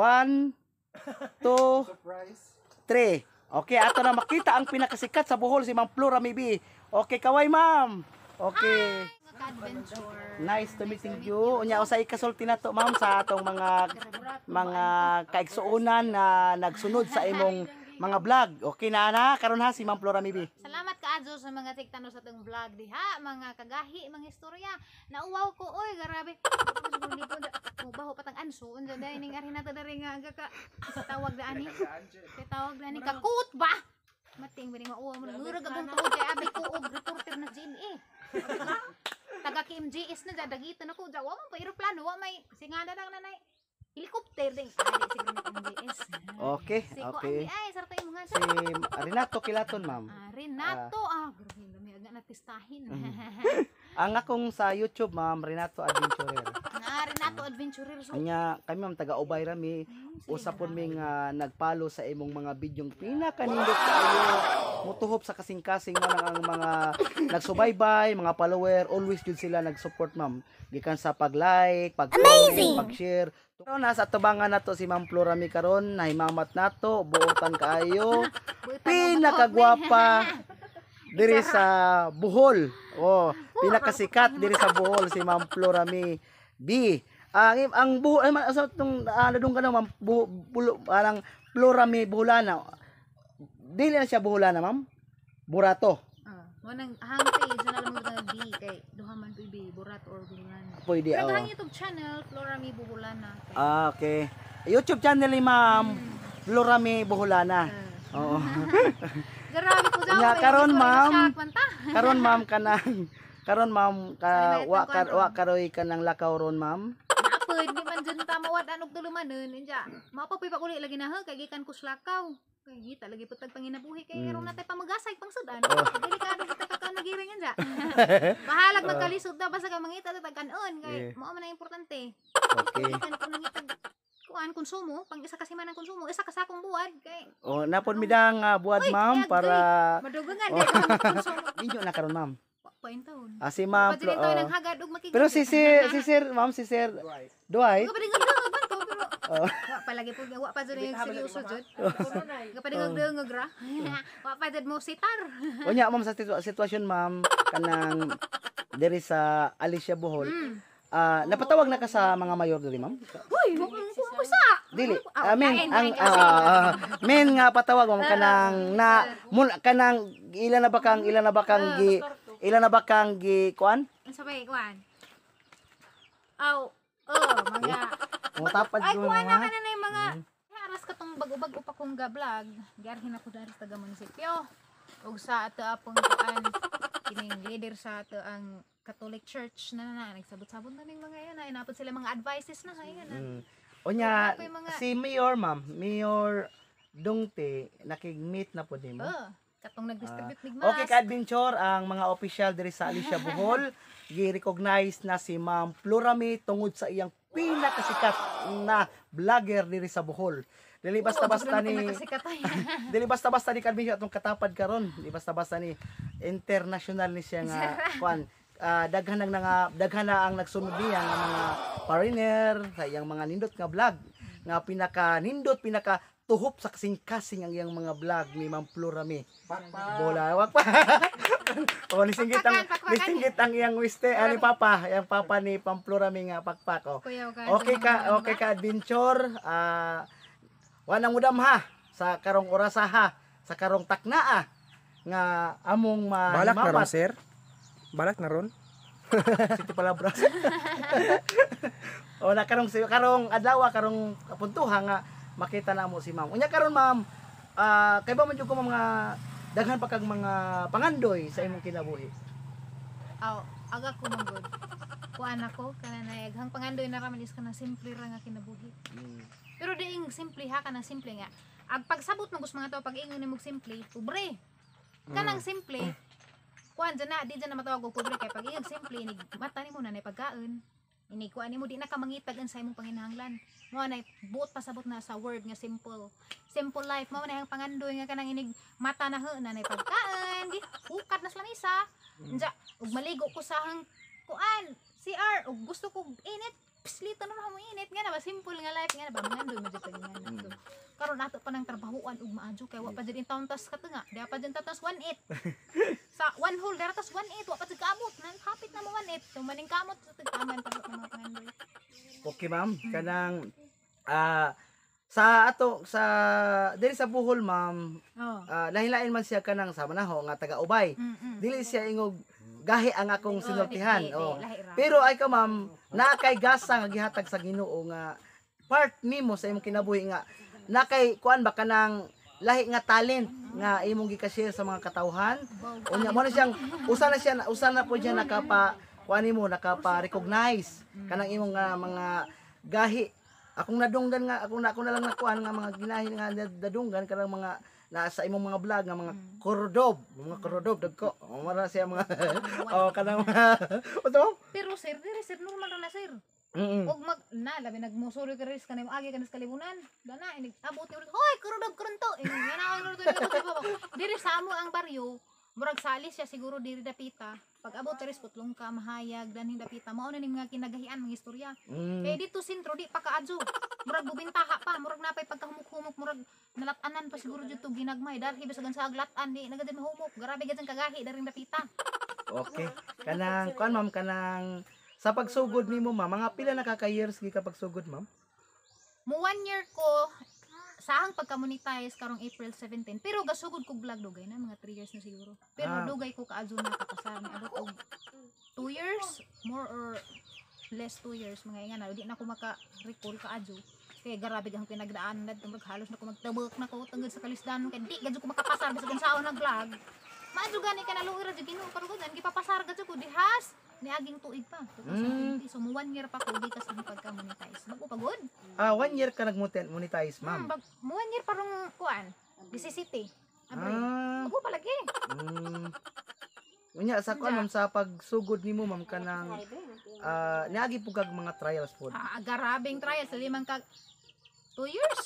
One, two, three. Okay, ato na makita ang pinakasikat sa Bohol, si Ma'am Flora Maybe. Okay, kaway, ma'am. Okay. Ka-adventure. Nice to meeting you. Unya, usay ikasulti nato, ma'am, sa atong mga kaigsuonan na nagsunod sa imong mga vlog. Okay na na karon ha, si Ma'am Flora Maybe. Salamat kaadyo sa mga tigtano sa atong vlog diha, mga kagahi, mga istorya. Nauwaw ko oy, grabe. Mo baho patang anso unsa dai ning arhin nato diri nga aga ka sa tawag daan ni. Sa tawag daan ni kakut ba? Mating ba ni mauwaw mo ngurag agang tuod kay abi ko og reporter na GMA. Taga KMJS na dyan, dagitan ako dyan. Wa man pa eroplano, wa may singada lang nanay. Helicopter din. Ay, siguro na KMJS. Okay, Si okay. Kuan di ay, sarta yung mga Si Renato Kilaton, ma'am. Ah, Renato. Ah, grabe, dami aga natistahin. Ang akong sa YouTube, ma'am, Renato Adventurer. Ah, Renato Adventurer. So, Unya kami, ma'am, taga Ubay rami. Usa pud mi nga nagpalo sa imong mga bidyong pinakanindot kaayo. Mutuhop sa kasing-kasing man ang mga nagsubaybay, mga follower, always jud sila nag-support, ma'am. Gikan sa pag-like, pag-comment, pag-share. Karon nasa tubangan nato si Ma'am Flora mi karon, nahimamat nato, buotan kaayo. Pinakagwapa diri sa Bohol. Oh, pinakasikat diri sa Bohol si Ma'am Flora Mi B. Ang Bohol ay man sa tong nadung ka na, ma'am, bulo, parang Flora Mi Boholana. Dili na siya Boholana, ma'am. Burato. Ah, mo nang hang page na lang mo nga B kay duha man po B, Burat or Bulana. Pwede, Pero oh. ang YouTube channel Flora Mi Buholana. Kay, Ah, okay. YouTube channel ni Ma'am Flora Mi Boholana. Oo. Grabe ko Nya, karon, ma'am. Manta. Karon, ma'am, kanang karon, ma'am, ka Sorry, wa may ka, tungkol. wa karoy kanang lakaw ron, ma'am. Naapod di man dyan tama wat anok tulumanon inja. Mapapoy pa uli lagi na ha kay gikan ko slakaw. Kay gita lagi pud tag panginabuhi kay aron natay pamagasay pang sudan. Oh. Dili ka ano kita ka nagiring inja. Bahalag magkalisod na basta ka mangita ta tag kanon kay mao man ang importante. Okay. Gikan ko nangitag kuan konsumo pang isa ka semana ang konsumo, isa ka sakong buwan kay Oh, napod mi dang buwad, Uy, ma'am, kaya, para madugangan di ka konsumo. Inyo na karon, ma'am. Wa pa taon. Ah, si Ma'am Pa dili taon oh. ang hagad og makig. Pero si Sir, ma'am, si Sir Dwight, Wa pa dingag man ko pero Oh. wa pa lagi po wa pa jud yung seryoso jud. Wa pa dingag dengag ra. Wa pa jud mo sitar. Unya, ma'am, sa sitwasyon, ma'am, kanang diri sa Alicia Bohol. Ah, napatawag na ka sa mga mayor diri, ma'am? Uy, mo ko sa. Dili. Ah, I mean, kain, ang kain kasi. Men nga patawag, ma'am, kanang na mun kanang ila na ba kang gi kuan? Ang sabay kuan. Aw, oh, mga Mutapad Ay, ko kuan na na. ka na yung mga aras katong bago-bago pa kong ga-vlog. Giarhin ako dari sa taga munisipyo. Ug sa ato apong kuan kining leader sa ato ang Catholic Church na na nagsabot-sabot na ning mga yan na inapod sila mga advices na kaya na. Unya Wala pa yung mga- si Mayor, ma'am, Mayor Dungte, nakig-meet na po nimo? Oh, katong nag-distribute mig mask. Okay ka-adventure, ang mga official diri sa Alicia Bohol, gi-recognize na si Ma'am Florami tungod sa iyang pinakasikat na vlogger diri sa Bohol. Dili basta-basta Oo, ni pinakasikat ay. dili basta-basta ni ka-adventure atong katapad karon, dili basta-basta ni international ni siya nga kuan. Ah, daghan na ang nagsunod niya nga mga foreigner sa iyang mga nindot nga vlog nga pinaka nindot, pinaka tuhop sa kasing-kasing ang iyang mga vlog ni Ma'am Florami. Bola, wag pa. Oh, nisinggit ang Pakpakan, pakpakan. nisinggit ang iyang wiste ani papa, iyang papa ni Ma'am Florami nga pakpak oh. Kuya, ka, Okay ka, okay ka adventure. Ah, wanang mudam ha sa karong orasa ha, sa karong taknaa nga among Balak na ron, mahimamat. sir. Balak na ron. City Palabras. O na karong karong adlaw, karong kapuntuha nga makita na mo si ma'am. Unya karon, ma'am, kay ba man jud ko mga daghan pa kag mga pangandoy sa imong kinabuhi? Aw, aga ko man gud. Kuan ako kana na aghang pangandoy na raman is kana simple ra nga kinabuhi. Pero diing simple ha, kanang simple nga. Ag pagsabot mo gusto mga tao pag ingon nimo simple, pobre. Kanang simple, kuan dyan na, di dyan na matawag og pobre kay pag ingon simple inig mata nimo na nay pagkaon. Inig kuan nimo di na ka mangitag sa imong panginahanglan. Mo na buot pasabot na sa word nga simple. Simple life mo na ang pangandoy nga kanang inig mata na ho na nay pagkaon, di hukat na sa lamisa. Unja, ug maligo ko sa hang kuan, CR, ug gusto ko init. Pislito na mo init nga na ba, simple nga life nga na ba, mangandoy mo jud pag nga na. So, karon ato pa ng trabahuan ug maadyo kay wa pa jud in taon tas katunga. Di pa jud tas 1.8. Sa one hole dara tas 1.8 wa pa jud kaabot. Nang hapit na mo 1.8. So maning kamot sa tagtaman pa mga pangandoy. Okay, ma'am. Kanang sa ato sa diri sa Bohol, ma'am, lahi-lain man siya kanang sama na ho nga taga Ubay. Dili siya ingog gahi ang akong sinultihan. Di, Oh. lahi ra. Pero ay ka, ma'am, naa kay gasa nga gihatag sa Ginoo nga part nimo sa imong kinabuhi nga na kay kuan ba kanang lahi nga talent nga imong gika-share sa mga katawhan. Unya mo na siyang usa na siya, usa na po siya nakapa kuan nimo, nakapa-recognize kanang imong nga mga gahi. Akong nadunggan nga ako na ako na lang nakuan nga mga ginahi nga nadunggan kanang mga nasa imong mga vlog nga mga kordob, mga kordob dagko. O mara siya mga oh kanang mga Uto? Pero sir, diri sir, normal ra na, sir. Og mag na labi nagmusuri ka ris kanay agi kanis kalibunan. Dana inig abot ni hoy kurudog kurunto. Inig nga na kurudog kurunto. Diri sa amo ang baryo, murag sali siya siguro diri dapita. Pag abot ris putlong ka mahayag danhing dapita. Mao na ning mga kinagahian mga istorya. Kay dito sentro di pa kaadyo. Murag bubintaha pa, murag napay pagkahumok-humok, murag nalatanan pa siguro dito ginagmay. Darhi bisan sa aglatan di nagadin mahumok. Grabe gid ang kagahi daring dapita. Okay. Kanang kuan, ma'am, kanang sa pagsugod nimo, ma'am, mga pila na ka years gi ka pagsugod, ma'am? Mo 1 year ko sa ahang pagka-monetize karong April 17. Pero gasugod ko vlog dugay na mga 3 years na siguro. Pero dugay ko kaadyo na kapasar ni abot og 2 years, more or less 2 years mga inga na di na ko maka-recall kaadyo. Kaya grabe ang pinagdaanan na murag halos na ko magtabok na ko tungod sa kalisdan kay di gadyo ko makapasar bisag unsaon nag vlog. Maadyo gani ka naluoy ra jud Ginoo pero gud gipapasar gadyo ko dihas niaging tuig pa 2020. So mo 1 year pa ko gikas ang pagka-monetize. Bago pa gud. Ah, 1 year ka nag-monetize, ma'am. Bag, mo 1 year parang kuan. 17. Abril. Bago pa lagi. Unya sa kuan, ma'am, sa pagsugod nimo, ma'am, kanang niagi pud kag mga trials pod. Ah, garabing trial sa limang kag 2 years.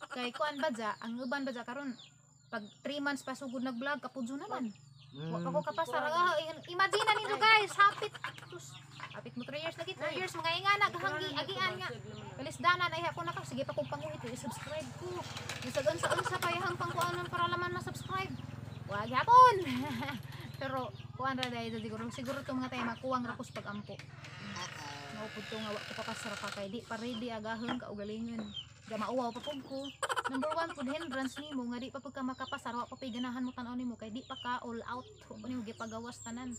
Kay kuan ba dya, ang uban ba dya karon pag 3 months pa sugod nag-vlog kapudyo naman. Wa pa ko kapasar. Ah, imagine na ninyo guys, hapit tus, hapit mo 3 years lagi, 2 years mga ingana gahanggi agian nga. Kalisdanan ay ako naka sige pa kong panguhit i-subscribe ko. Bisag unsa-unsa pa ihang pangkuanon para laman ma-subscribe. Wa gyapon. Pero kuan ra dahil siguro siguro tong mga tayo makuwang ra kus pag-ampo. Maupod to nga wa ko papasar pa kay di pa ready agahon kaugalingon. Ga mauwaw pa pud ko. Number one pud hindrance nimo nga di pa pud ka makapasar, wa pa pay ganahan mo tan-aw nimo kay di pa ka all out. Wa pa nimo gipagawas tanan.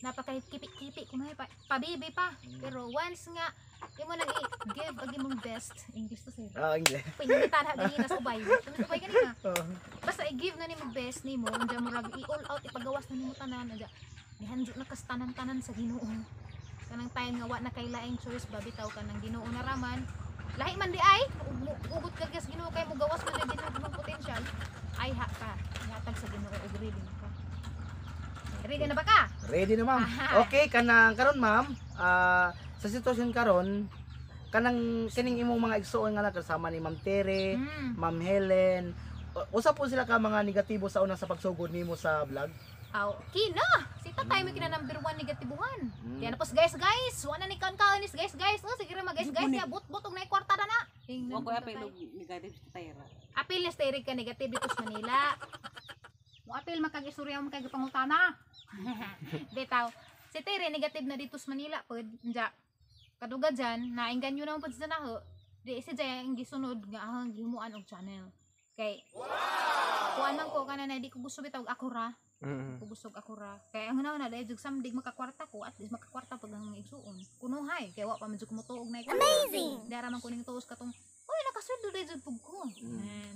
Napaka kipi-kipi kuno pa pabibi pa. Pero once nga imo nang i-give ag imong best, English to sir. Ah, English. Pingitan ha ganina sa ubay. Tungod ubay ganina. Oh. Basta i-give na nimo best nimo, unja murag i-all out ipagawas na nimo tanan, unja nihanjo na kas tanan-tanan sa Ginoo. Kanang time nga wa na kay laing choice ba bitaw kanang Ginoo na raman. Lahi man di ay ugot ka gas Ginoo kay mo gawas man na Ginoo imong potential. Ay ha ka, ihatag sa Ginoo og ready na ka. Ready na ba ka? Ready na, ma'am. Aha. Okay, kanang karon, ma'am, sa sitwasyon karon kanang kining imong mga igsuon nga nakasama ni Ma'am Tere, Ma'am Helen, usa po sila ka mga negatibo sa una sa pagsugod nimo sa vlog? Aw, kina. Si tatay mo kina number one negatibuhan. Kaya na pos guys guys, wala ni kan kaunis guys guys. Oh, sige ra ma guys guys ya but but og na kwarta na na. Tingnan Wa ko mo, apil tatay. og negative sa tayra. Apil na sa ka negative dito sa Manila. Mo apil makag-istorya mo kay gipangutana. Bitaw. Si Tere negative na dito sa Manila pud nja. Kaduga dyan, nainggan nyo naman pud sa naho. Di si Jaya ang gisunod nga ahang gihimuan og channel. Kay kuan man ko kana na di ko gusto bitaw og ako ra. Ko gusto og ako ra. Kay ang una na dahil jug samdig makakwarta ko, at least makakwarta pag ang igsuon. Kunuhay kay wa pa man jud ko motuog na Amazing. Dara man ko ning tuos katong oy nakasweldo dahil jud pug ko.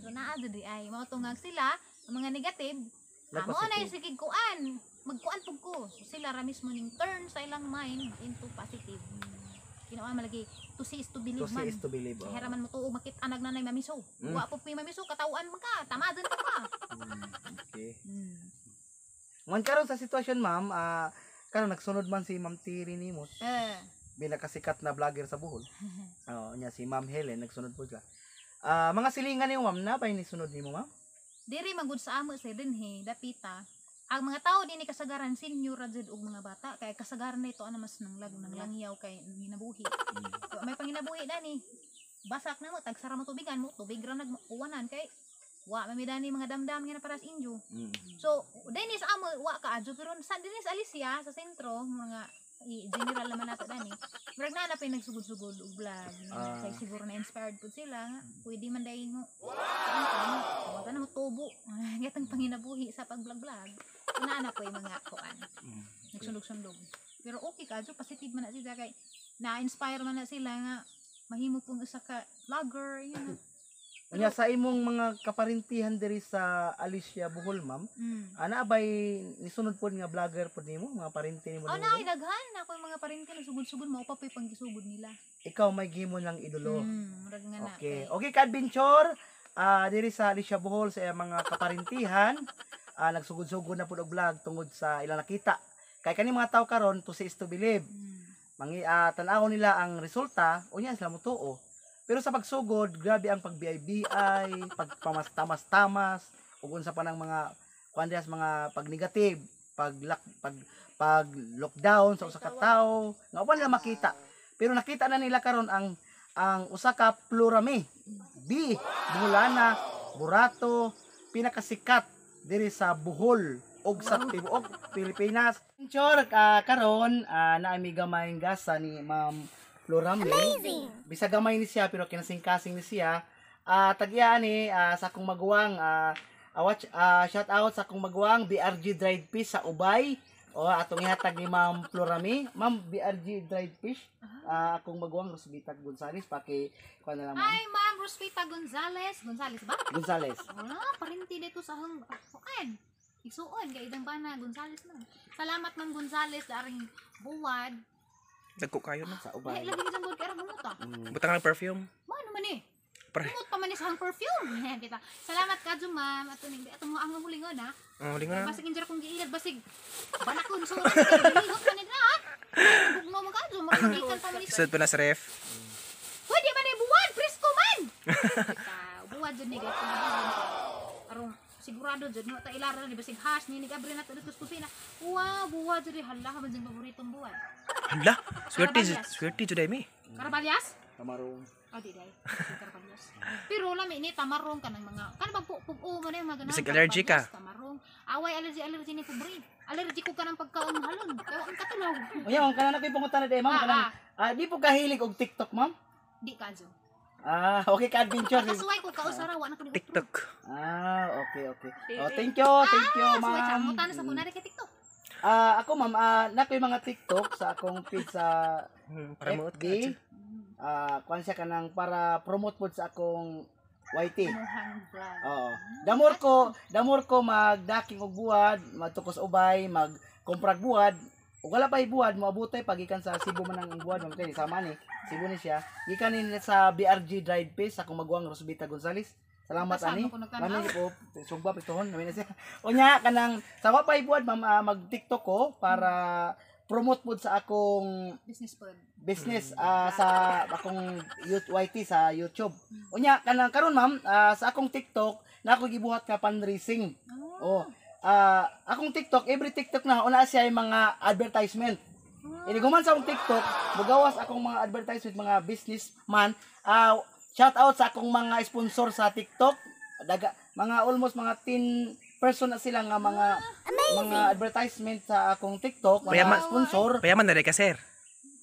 So naa jud di ay mao to nga sila ang mga negative. Amo na Nag-positive. sige kuan. Magkuan pug ko. So sila ra mismo ning turn sa ilang mind into positive. Kinuha man lagi to see is to believe To see man. is to believe. Oh. Kaya man mo tuog makita nagnanay mamiso. Wa po may mamiso katawan man ka, tamadan ka pa. Okay. Man karon sa sitwasyon, ma'am, karon nagsunod man si Ma'am Tiri nimo, pinakasikat na vlogger sa Bohol. Oo, niya si Ma'am Helen nagsunod po siya. Mga silingan nimo, ma'am, na ba ni sunod nimo, ma'am? Diri man gud sa amo sa dinhi dapita. Ang mga tao dinhi kasagaran senior ra jud og mga bata kay kasagaran na ito ana mas nanglag nanglangyaw kay ginabuhi. So, may panginabuhi dani. Basak na mo tagsara mo tubigan mo tubig ra nag-uwanan kay wa may dani mga damdam nga na para sa inyo. So, dinhi sa amo wa ka adyo pero sa dinhi sa Alicia sa sentro mga general naman nato dani. Murag naa na pa yung nagsugod-sugod og vlog. Kay siguro na inspired pud sila nga pwede man dai mo. Wow! Wa na mo tubo. Gatang panginabuhi sa pag-vlog-vlog. Naa na po yung mga kuan. Nagsundog-sundog. Pero okay ka, so positive man na sila kay na-inspire man na sila nga mahimo pong usa ka vlogger yun. Unya sa imong mga kaparintihan diri sa Alicia, Bohol, ma'am, ana bay nisunod pod nga vlogger pod nimo, mga parinti nimo Oh, diri? na ay daghan na ako yung mga parinti nagsugod-sugod mao pa po'y panggisugod nila. Ikaw may gimo lang idolo. Murag nga na. Okay. Okay ka-adventure, diri sa Alicia, Bohol sa iyang mga kaparintihan, nagsugod-sugod na pud og vlog tungod sa ilang nakita. Kay kani mga tao karon, to see is to believe. Mangi tan-aw nila ang resulta, unya sila motuo. Pero sa pagsugod, grabe ang pag-BI-BI, pagpamas-tamas-tamas, ug unsa pa ng mga kuan diha sa mga pag-negative, pag pag pag lockdown sa usa ka tawo, nga uban nila makita. Pero nakita na nila karon ang usa ka Plurame B, Boholana, Burato, pinakasikat diri sa Bohol ug sa tibuok Pilipinas. Chor, karon naami gamay gasa ni Ma'am Plurame. Bisag gamay ni siya pero kinasingkasing ni siya. Tagya ni sa akong maguwang, watch, shout out sa akong maguwang BRG Dried Fish sa Ubay. O atong ihatag ni Ma'am Plurame. Ma'am BRG Dried Fish, akong maguwang Rosvita Gonzales, paki kuan na lang, ma'am. Ay, Ma'am Rosvita Gonzales. Gonzales ba? Gonzales. Wala, parinti dito sa hang kuan. Isuon kay idang bana Gonzales man. Salamat, Ma'am Gonzales, daring buwad. Dagko kayo no. Sa Ay, Ubay. lagi ni buwad kay humuta. Butang ng perfume. Mano man eh. Pre. Humot pa man ni sa hang perfume. Kita. Salamat ka ma'am. Ato ning ato mo ang hulingon ha. Oh, lingon na. Basig injera kong giilad basig. Banakon so lihok man ni ha. Bugno mo ka marigikan pa man ni. Isod pa na sa ref. Pwede man eh buwad, presko man. Kita, buwad jud ni guys. Arong sigurado jud no ta ilara ni basig hash ni nagabre na to dito sa kusina. Wow, buwad jud ni hala man jud paboritong buwad. Hala, swerte Karabalyas. swerte jud ay mi. Karabalyas? Kamarong. Oh, di day. Karabalyas. Pero lami ni tamarong ka ng mga kan bang pug-o mo na yung mga ganun. Bisag allergy ka. Karabalyas, tamarong. Away allergy allergy ni pobre. Allergy ko ka ng pagkaon halon. Kaya ang katulaw. Unya ma'am, kanang nakoy pangutana di ma'am, kanang di po kahilig og TikTok, ma'am? Di ka jo. Okay ka adventure. Kasuway ko kausara wa na ko ni TikTok. Okay. Oh, thank you, Suway ma'am. sa na sa kunari kay TikTok. Ako ma'am, nakoy mga TikTok sa akong feed sa Para mo FB. Kuan siya kanang para promote pod sa akong YT. Muhang vlog. Oo. Damor ko magdaking og buwad, magtukos ubay, magkomprag buwad. Ug wala pa'y buwad, moabutay pagikan sa Cebu man ang buwad, ma'am kay sama ni. Cebu ni siya. Gikan ni sa BRG Dried Fish sa akong maguwang Rosvita Gonzales. Salamat Kasama ani. ko nagtanaw. Mami po, sugba pitohon namin na siya. Unya kanang sa wa pa'y buwad, ma'am, mag TikTok ko para promote pod sa akong Business pod. business sa akong YT sa YouTube. Unya kanang karon ma'am, sa akong TikTok na ako gibuhat nga fundraising. Oh. Akong TikTok, every TikTok na una siya yung mga advertisement. Iniguman sa akong TikTok, mugawas akong mga advertisement mga businessman. Shout out sa akong mga sponsor sa TikTok. Daga, mga almost mga 10 person na sila nga mga advertisement sa akong TikTok, mga sponsor. Payaman na rin ka, sir.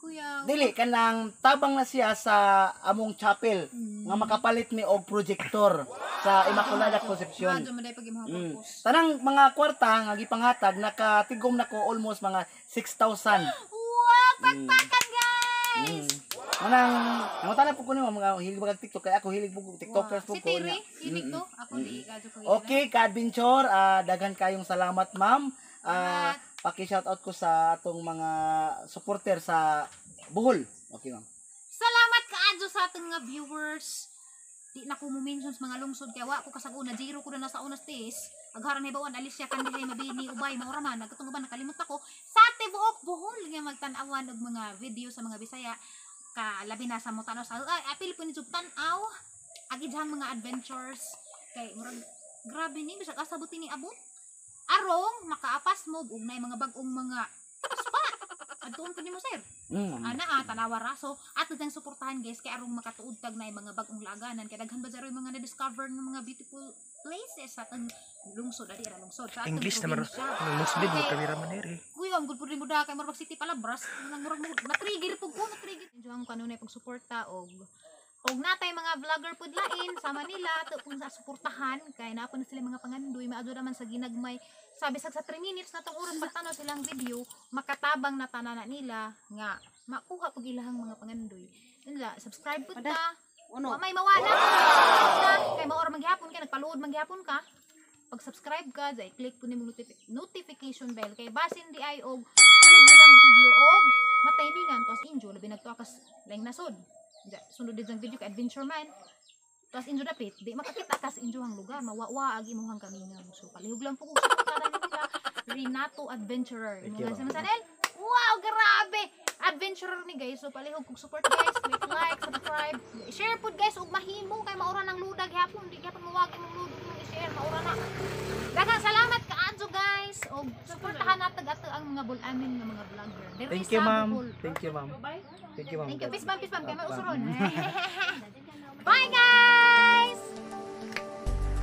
Kuya. Dili kanang tabang na siya sa among chapel nga makapalit mi og projector sa Immaculada Concepcion. Medyo maday pag imong purpose. Tanang mga kwarta nga gipanghatag nakatigom nako almost mga 6,000. Wow, pakpakan guys. Manang nangutana po ko nimo mga hilig ba kag TikTok kay ako hilig po ko TikTokers po Si ko. Terry, Nya. hilig to. Ako di kadyo ko. Okay, ka-adventure, daghan kayong salamat ma'am. Paki-shout out ko sa atong mga supporter sa Bohol. Okay ma'am. Salamat kaadyo sa atong nga viewers. Di na ko mo mention sa mga lungsod kay wa ko kasag-una zero ko na nasa unas tis. Agharan hibawan Alicia Kandihay Mabini Ubay maura man nagkatong uban nakalimot ako sa tibuok Bohol nga magtan-awan og mga video sa mga Bisaya ka labi na sa mo tan-aw sa ay apil po ni jud tan-aw ag idhang mga adventures kay murag grabe ni bisag asa buti ni abot. Arong makaapas mo ug nay mga bag-ong mga spot. Adtuon pud nimo, sir. Ana tanawa ra. So ato dang suportahan, guys, kay arong makatuod tag nay mga bag-ong laaganan kay daghan ba jaro yung mga na-discover ng mga beautiful places sa atong lungsod, adi ra lungsod sa atong English naman. probinsya. Muslim mo Okay. kamera man ere. Kuya, ang good po rin mo da kay murag city palabras. Nang murag mo na-trigger pug ko, na-trigger. Enjoy ang kanunay pagsuporta og og natay mga vlogger pud lain sa Manila ato kung sa suportahan kay naa po na sila mga pangandoy maadto naman sa ginagmay sabi sa 3 minutes na tong oras pagtanaw silang video makatabang na tanan na nila nga makuha pug ilahang mga pangandoy. Nila subscribe pud ta. Ano? Wa may mawala. Subscribe ka kay maor maghapon ka nagpaluod maghapon ka. Pag-subscribe ka, dahil click po nimo notification bell kay basin di ay og sunod nilang video og mataymingan tos injo labi nagtuwa kas laing nasod. Diya, sunod din ang video kay Adventure Man. Tos injo dapit, di makakita kas injo ang lugar, mawawa ag imuhang kamingaw. So palihog lang po kung suportahan nila Renato Adventurer. Thank you, Imuhang ma'am. sa channel. Wow, grabe! Adventurer ni guys. So palihog kung support guys, click like, subscribe, share pud guys ug mahimo kay maura ng ludag hapon, di gyapon mawag imong ludag imong i-share, maura na. Daghang salamat kaadto guys. Og suportahan natag ato ang mga bulamin nga mga vlogger. Diri Thank you, sa ma'am. Bohol. Thank you, ma'am. Thank you, ma'am. Thank you. Peace bam, peace bam. Kay may Ah, usuron. Bye guys!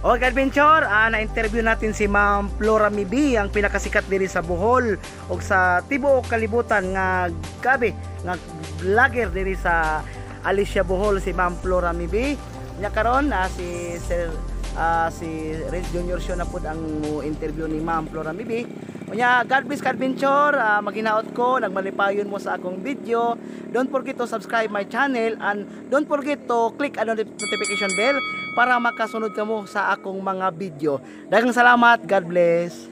Okay, adventure, na-interview natin si Ma'am Flora Mibi, ang pinakasikat diri sa Bohol ug sa tibuok kalibutan nga gabi nga vlogger diri sa Alicia Bohol si Ma'am Flora Mibi. Nya karon si Sir si Red Junior Show na pud ang mo interview ni Ma'am Flora Mibi. Unya, God bless ka adventure, maginaot ko, nagmalipayon mo sa akong video. Don't forget to subscribe my channel and don't forget to click ang notification bell para makasunod ka mo sa akong mga video. Daghang salamat, God bless.